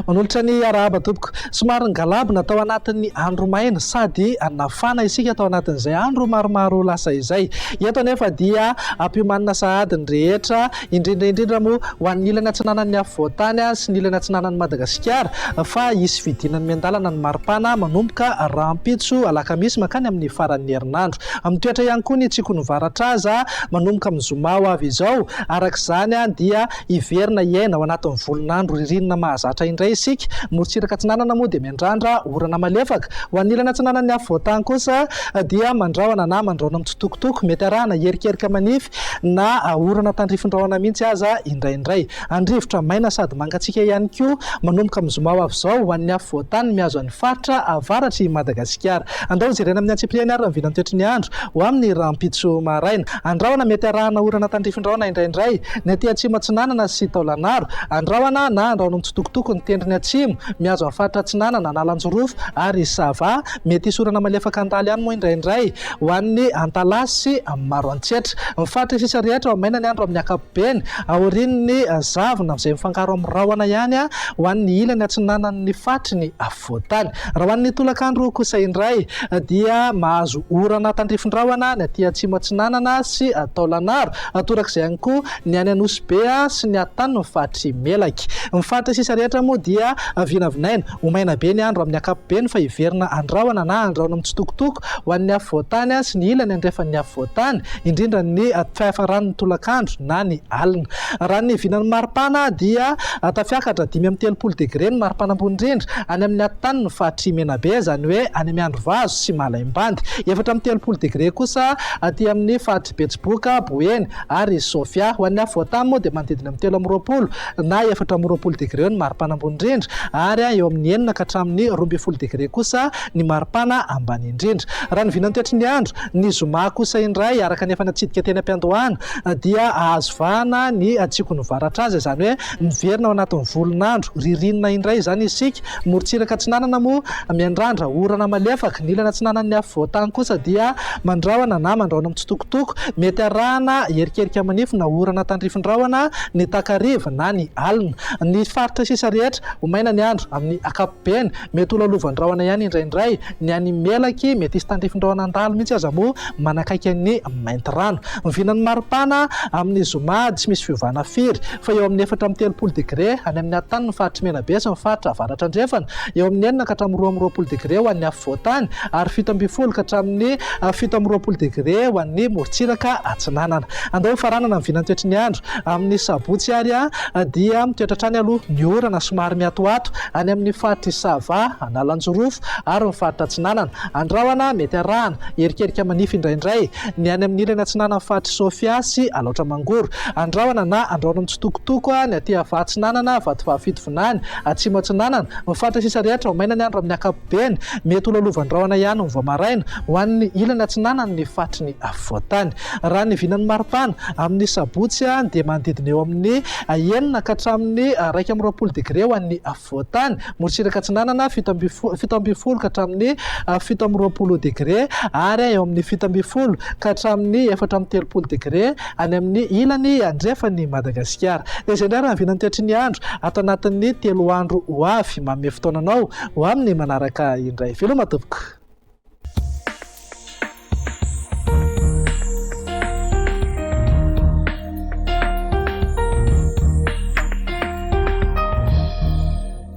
Manolotra ny arahaba tompoko. Somary nigalabona tao anatin'ny andro maina sady nafana isika tao anatin'izay andro maromaro lasa izay. Eto anefa dia ampiomanina sahady ny rehetra, indrindra indrindra moa ho an'ny ilany atsinanan'ny afovoantany sy ny ilany atsinanan'i Madagasikara fa hisy fidinany miandalana ny maripana manomboka rahampitso alakamisy mankany amin'ny faran'ny herinandro. Mitoetra ihany koa ny tsikon'ny varatraza manomboka amin'ny zoma ho avy izao. Araka izany dia hiverina hiaina ao anatin'ny volon'andro ririnina mahazatra indray isika. Morontsiraka atsinanana moa dia miandrandra orana malefaka. Ho an'ny ilany atsinanan'ny afovoantany kosa dia mandrahona na mandrahona mitsitokotoko, mety arahana hierikerika manify na orana tandrifin-drahona mihitsy aza indraindray. Andrivotra maina sady mangatsiaka ihany koa manomboka amin'ny zoma ho avy izao ho an'ny afovoantany mihazo an'ny faritra avaratr'i Madagasikara. Andao hojerena amin'ny antsipiriany ary ny vinantoetry ny andro ho amin'ny rahampitso maraina. Andrahona mety arahana orana tandrifin-drahona indraindray ny aty atsimo atsinanana sy Taolagnaro. Andrahona na andrahona mitsitokotoko ny tendrony atsimo mihazo an'ny faritra atsinanana, Analanjirofo ary Sava. Mety hisy orana malefaka handalo ihany moa indraindray ho an'ny Antalaha sy Maroantsetra. Ny faritra sisa rehetra ho maina ny andro amin'ny ankapobeny aorian'ny zavona izay mifangaro amin'ny rahona ihany ho an'ny ilany atsinanan'ny faritry ny afovoantany. Raha ho an'ny tolakandro kosa indray dia mahazo orana tandrifin-drahona ny aty atsimo atsinanana sy Taolagnaro. Torak'izay ihany koa ny any Anosibe sy ny atanin'ny faritr'i Melaky. Ny faritra sisa rehetra moa dia vinavinaina ho maina be ny andro amin'ny ankapobeny fa hiverina andrahona na andrahona mitsitokotoko ho an'ny afovoantany sy ny ilany andrefan'ny afovoantany, indrindra ny fiafaran'ny tolakandro na ny alina. Raha ny vinan'ny maripana dia tafiakatra 35 degre ny maripana ambony indrindra any amin'ny atitaniny faritr'i Menabe, izany hoe any Miandrivazo sy Malaimbandy. 34 degre kosa aty amin'ny faritr'i Betsiboka, Boeny ary Sofia. Ho an'ny afovoantany moa dia manodidina amin'ny 23 na 24 degre eo ny maripana ambony indrindra ary eo amin'ny 6 ka hatramin'ny 12 degre kosa ny maripana ambany indrindra. Raha ny vinantoetry ny andro, ny zoma kosa indray, araka ny efa natsidika teny am-piandohana, dia hahazo vahana ny tsikon'ny varatra azy, izany hoe miverina ao anatin'ny volon'andro ririnina indray izany isika. Morontsiraka atsinanana moa miandrandra orana malefaka, ny ilany atsinanan'ny afovoantany kosa dia mandrahona na mandrahona mitsitokotoko, mety arahana erikerika manify na orana tandrifin-drahona ny takariva na ny alina. Ny faritra sisa rehetra, ho maina ny andro amin'ny ankapobeny, mety ho lalovan-drahona ihany indraindray ny any Melaky, mety hisy tandrifin-drahona handalo mihitsy aza moa manakaiky an'i Maintirano. Ny vinan'ny maripana amin'ny zoma tsy misy fiovana firy fa eo amin'ny 34 degre any amin'ny atany ny faritr'i Menabe sy ny faritra avaratra andrefana, eo amin'ny 6 ka hatramin'ny 22 degre ho an'ny afovoantany ary 17 ka hatramin'ny 27 degre ho an'ny morontsiraka atsinanana. Andao hofaranana ny vinantoetry ny andro amin'ny sabotsy ary dia mitoetra hatrany aloha ny orana somary miatoato any amin'ny faritr'i Sava, Analanjirofo ary ny faritra atsinanana. Andrahona mety arahana erikerika manify indraindray ny any amin'ny ilany atsinanan'ny faritr'i Sofia sy Alaotra Mangoro. Andrahona na andrahona mitsitokotoko ny aty Avatsinanana, Vatovavy Fitovinany, Atsimo Atsinanana. Ny faritra sisa rehetra ho maina ny andro amin'ny ankapobeny. Mety ho lalovan-drahona ihany ny vao maraina ho an'ny ilany atsinanan'ny faritry ny afovoantany. Raha ny vinan'ny maripana, amin'ny sabotsy dia manodidina eo amin'ny 6 ka hatramin'ny 21 degre ho an'ny afovoantany. Morontsiraka Atsinanana, 17 ka hatramin'ny 27 degre ary eo amin'ny 17 ka hatramin'ny 34 degre any amin'ny ilany andrefan'i Madagasikara. Dia izay indray raha ny vinan'ny toetry ny andro ato anatin'ny telo andro ho avy. Manome fotoana anao ho amin'ny manaraka indray. Veloma tompoko.